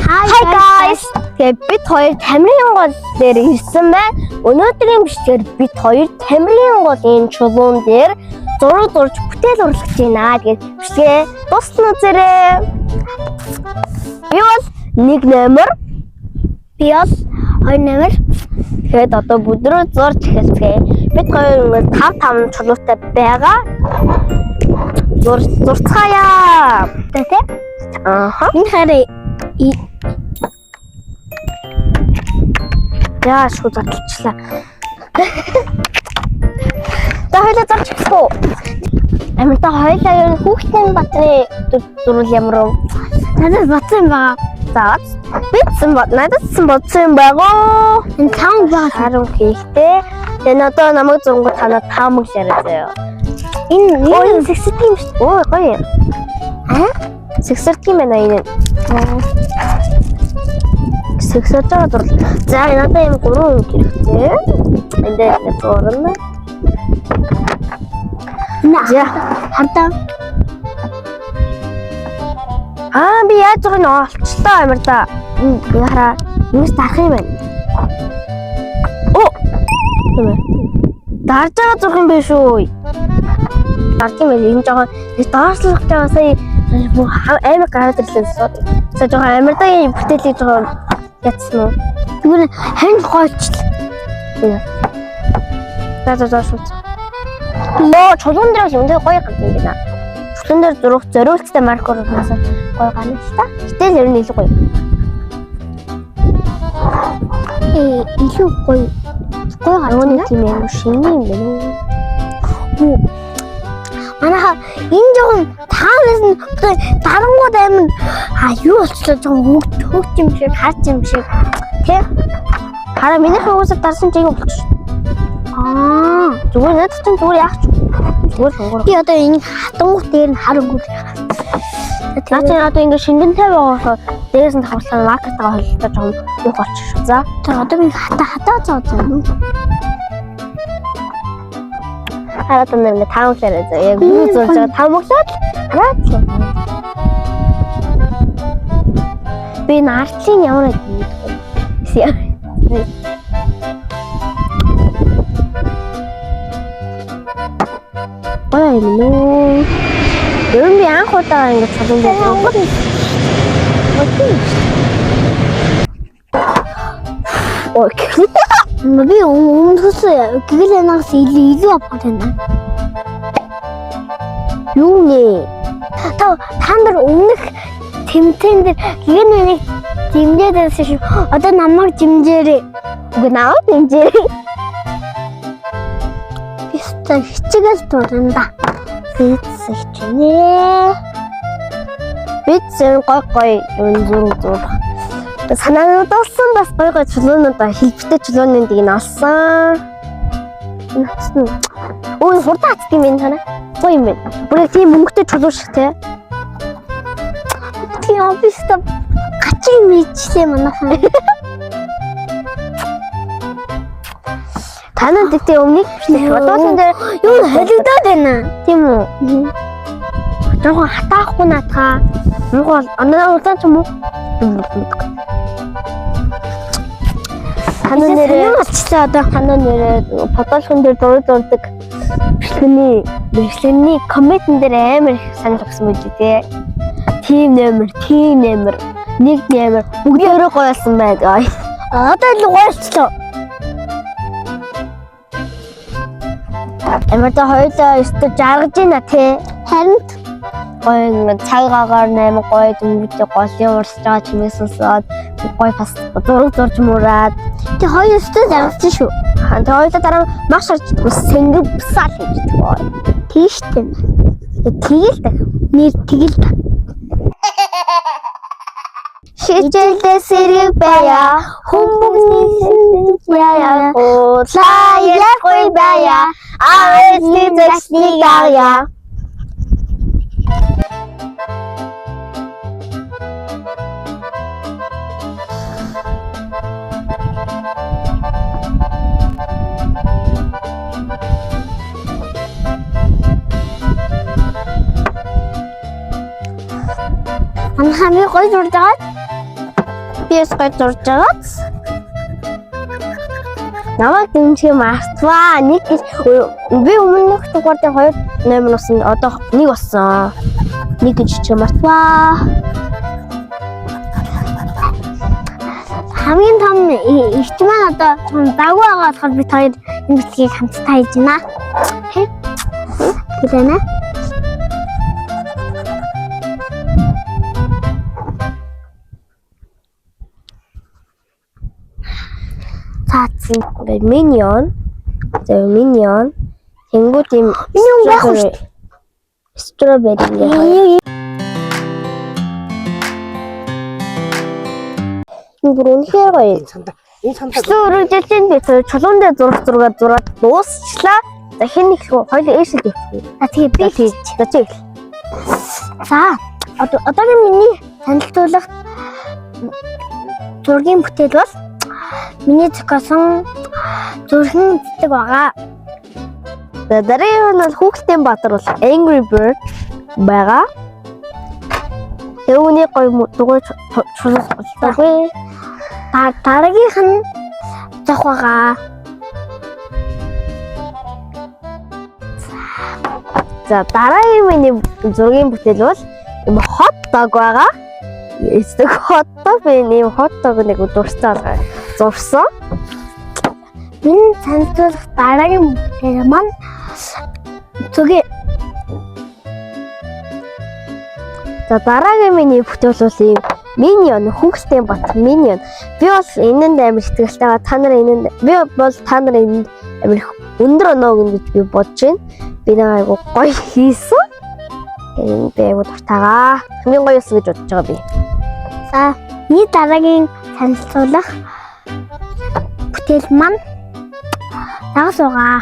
Hi guys. Тэгээ бид хоёр Тамирын гол дээр ирсэн байна. Өнөөдрийн бичлэгээр бид хоёр Тамирын голын чулуун дээр зураг зурж бүтээл урлах гэж байна. Тэгээд бичлэгээ дуустал нь үзээрэй. Би бол нэг номер, Би бол 2 номер. Тэгээд одоо бүдрөө зурж эхэлцгээе. Бид хоёр ингээд 5 5 чулуутай байгаа. Зур зурцгаая. Тэ тэ. Ааха. Энэ хараа Яа шууд задлчлаа. За хоёлаа зарч эхлэх үү? Аминта хоёлаа ер нь хүүхдийн батрын зурвал ямар вэ? надад бодсон юм байгаа. За бидсэн бод нададсан бодсон юм байгоо. Энэ таун байгаа. Харин хийхтэй. Тэгээ одоо намайг зургууд танаа таамаглаарай заяа. Энэ Өө энэ энэ сэгсэрдэг юм шүү. Өө гоё юм. Аа? Сэгсэрдэг юм байна энэ. Сэгсэрж байгаа зурлал. За надад ийм гурван өнгө хэрэгтэй. Энд дээр зурна. Энэ За. хардаа. Аа би яаж байгаа нь олчлоо амар та. Би хараа юус дарах юм байна. Оо. Тийм ээ. Дарж байгаа зурх юм биш үү? Дарж юм байна. Энэ жоохон нэг доошлох байгаа сая бүр амар гараад ирлээ. Сая жоохон амар дагийн бүтээлийг жоохон ятсан уу? Зүгээр ханд гойлчлаа. За за за шууд. Нөө чулуун дээр бол үнэхээр гоё гардаг юм байна. Чулуун дээр зурх зориулттай маркер болсоор гоё гарна л та. Гэтэл ер нь илүү гоё. Э илүү гоё. Гоё Нөгөө гарна. нэг тийм юм шинэ юм байна уу? Манайха энэ жоохон таамаас нь дарангууд амин а юу болчлоо жоохон хөг хөг юм шиг харц юм шиг Тэ? Хараа минийх уусаа дарсан чиг болчих. Аа Зүгээр надад чинь зүгээр яах ч зүгээр сунгуур. би одоо энийг хатангууд дээр нь хар өнгө. Наа чи одоо ингэ шингэнтэй байгаа болохоор дээрээс нь давхарлаа маркетгаа холилдож жоохон юу болчих шүү. За. Тэр одоо би хата хатаа зоо зоо. Хараа та нар ингэ таамаглаарай зөө. Яг юу зурж байгаа таамаглаад л хараад л. Би энэ артлын ямар нэг мэдгүй. Гоё юм нөө. Ер нь би анх удаа ингэ чулуун дээр зургууд. Ой. Би өмнөхөөс гэгэл анаас илүү илүү авах байна. Юу нэ? Та та нар өмнөх тэмцээн дээр гэгэн нэг дэмжээд байсан шүү. Одоо намайг дэмжээрэй. Үгүй наваад нэмжээ. Би өстой хичээгээс дурна да. Бид хичнэ. Бид зэн гой гой юм зураг зурх. Санаанууд олсон бас гой гой чулуунууд хэлбэртэй чулуунуудыг нь олсон. Энэ хатсан. Өө хурдан хатдаг юм байна танаа. Гоё юм байна. Бүр яг тийм мөнгөтэй чулуу шиг те. Тийм би өстой гачин мэдчлээ манайхан. Та нар тэгтээ өмнөх бичлэг бодоолон дээр Юу холигдоод байна. тийм үү? Жохон хатаахгүй наатаа. Муугал анаа улаан ч юм уу? Танаа нэрээ болчихлоо одоо. Танаа нэрээ подолхон дээр зураг зурдаг бичлэгний бичлэгний комментэн дээр амар их санал өгсөн байж тээ. Тим номер, тим номер, нэг номер бүгдээрээ гоё болсон байдаг. Одоо л гойлчлоо. Амар та хоёулаа өстө жаргаж байна те. Харин Гоё ингэ цаг агаар найман гоё дөнгөжтэй голын урсж байгаа чимээ сонсоод гоё бас зураг зурж мураад тэг хоёр өстой жаргаж шүү. Хан тэг хоёулаа дараа нь маш харж сэнгэг бусаал гэж байдаг. Тийш дээ. Тэгэл так. Нэр тэгэл та. Хичээлдээ сэрэг байя, хүмүүний яя, худлаа ярихгүй байя, аав ээжний зэкснийг авъя. Манайхан би гоё зурж байгаа. Би бас гоё зурж байгааз. Намайг дэмжих мартваа. Нэг гэж би өмнөх дугаар дээр 2 номер болсон. Одоо 1 болсон. Нэг гэж чи мартваа. Хамгийн том эгч маань одоо завгүй байгаа болохоор бид хоёр энэ бичлэгийг хамтдаа хийж байна. Окей. Гэлэнэ. За ингээд minion. За minion. Тэнгүүд юм Minion байхгүй шүү дээ. Strawberry ингээд хоёр. Энэ бүр үнэхээр гоё. Энэ сандаа энэ сандаа Бичлэг өргөжлөлийн би тэр чулуун дээр зурх зургаа зураад дуусчлаа. За хэн нэг хоёул ээшэл явчих. За тэгээ би Би тий. За чи эхэл. За одоо одоогийн миний танилцуулах зургийн бүтээл бол миний зохиосон зүрхэн цэцэг байгаа. За дараагийн нь бол хүүхэлдэйн баатар бол Angry Bird байгаа. Тэгээ үүний гоё дугуй чулуус болтойгүй. Дараагийнх нь зох байгаа. За дараагийн миний зургийн бүтээл бол юм hot dog байгаа. Эцэг hot dog би ийм hot dog нэг дурсаа зурсан. Миний танилцуулах дараагийн бүтээл маань зүгээ. За дараагийн миний бүтээл бол ийм Minion хүүхэлдэйн бат Minion. Би бол энэнд амар итгэлтэй байгаа. Та нар энэнд би бол та нар энэнд амар их өндөр оноо өгнө гэж би бодож байна. Би нэг айгу гоё хийсэн. Энэ би айгу дуртайгаа. Хамгийн гоё байсан гэж бодож байгаа би. За миний дараагийн танилцуулах бүтээл маань загас байгаа.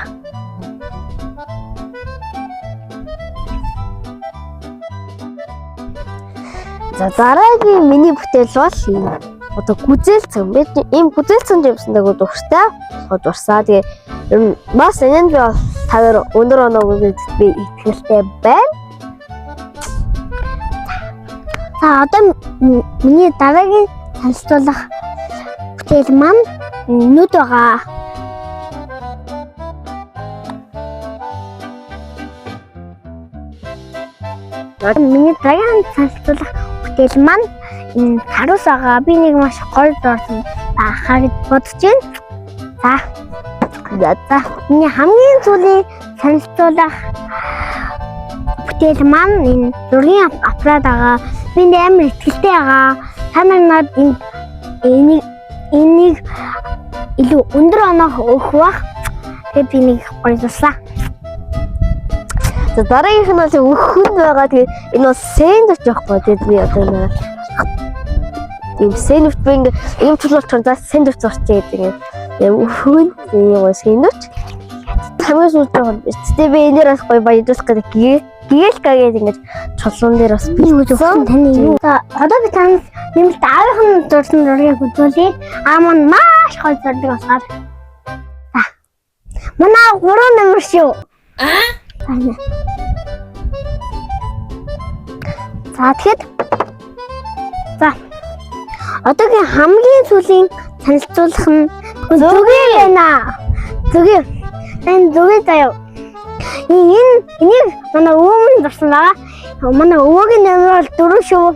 За дараагийн миний бүтээл бол ийм одоо гүзээлцэн. Би ийм гүзээлцэн жимсэн айгу дуртай. Болохоор дурсаа. Тэгээ ер нь бас энэнд би бол та нар өндөр оноо өгнө гэдэгт би итгэлтэй байна. За одоо миний дараагийн танилцуулах бүтээл маань нүд байгаа. Миний дараагийн танилцуулах бүтээл маань энэ харуус байгаа. Би нэг маш гоё дурсан байхаа гэж бодож байна. За За миний хамгийн сүүлийн танилцуулах бүтээл маань энэ зургийн аппарат байгаа. Би энд амар итгэлтэй байгаа. Та нар надад энэ энийг илүү өндөр оноо өгөх бах. Тэгээд би нэг гоё зурсаа. За дараагийнх нь бол өхөн байгаа. Тэгээ энэ бол сэндвич байхгүй. Тэгээд би одоо нэг ийм сэндвич би ингээ ийм чулуул за сэндвич зурчих гэдэг юм. Тэгээ өхөн ийм гоё сэндвич. Хамгийн сүүлд байгаа. Гэтэ би энээр бас гоё баяжуулах гэдэг гээл гээл ингэж чулуун дээр бас Би юу өгсөн таны юу? За одоо би танаас нэмэлт аавынх нь зурсан зургийг үзүүлье. Аа маань маш гоё зурдаг болохоор. За. Манай 3 номер шүү. Аа? За тэгэхэд за одоогийн хамгийн сүүлийн танилцуулах нь зүгээ байна. Зүгээ. Энэ зүгээ заяа. Энэ энийг манай өвөө минь зурсан байгаа. Манай өвөөгийн номер бол 4 шүү.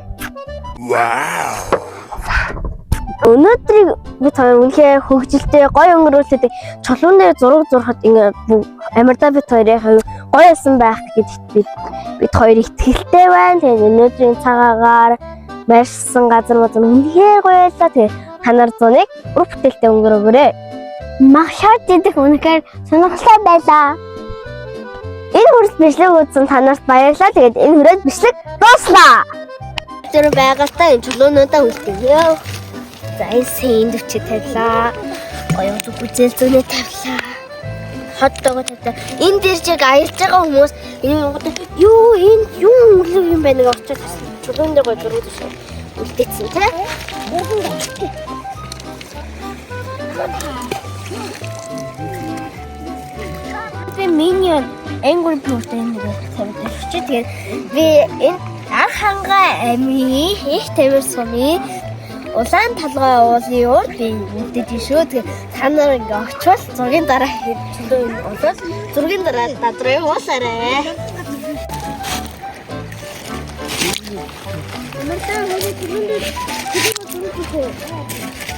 Өнөөдрийг бид хоёр үнэхээр хөгжилтэй гоё өнгөрүүлээд чулуун дээр зураг зурхад ингээ амирдаа бид хоёрын хоёр гоё байсан байх гэдэгт бид хоёр итгэлтэй байна. Тэгээд өнөөдрийн цагаагаар байршсан газар мазар үнэхээр гоё байлаа. Тэгээд та нар зуныг үр бүтээлтэй өнгөрөөгөөрэй. Магшаад идэх үнэхээр сонирхолтой байлаа. Энэ хүрэл бичлэг үзсэн та нарт баярлалаа. Тэгээд энэ хүрээд бичлэг дууслаа. Тэр байгальтай энэ чулуунуудаа үлдэв. За энэ сэндвич тавилаа. Гоё гүзэл зүүнээ тавилаа. Хот дог тавилаа. Энэ дээр чиг аялж байгаа хүмүүс энэ Монгол юу энэ юу өнгөлөг юм байна гэж очиж чулуун дээр гоё зураг зурсан үлдээсэн тий. Би Minion Angry Bird энэ нэг тавиад тавьчих. Тэгээд би энэ Анх хангай аймгийн их тамир сумын Улаан толгой уулын урд би үлдээж шүү. Тэгээ та нар ингээ очивол зургийн дараа чөлөө юм болол зургийн дараа над руу явуулаарай. Амартай хөөе түлэндээ түлээ зураг.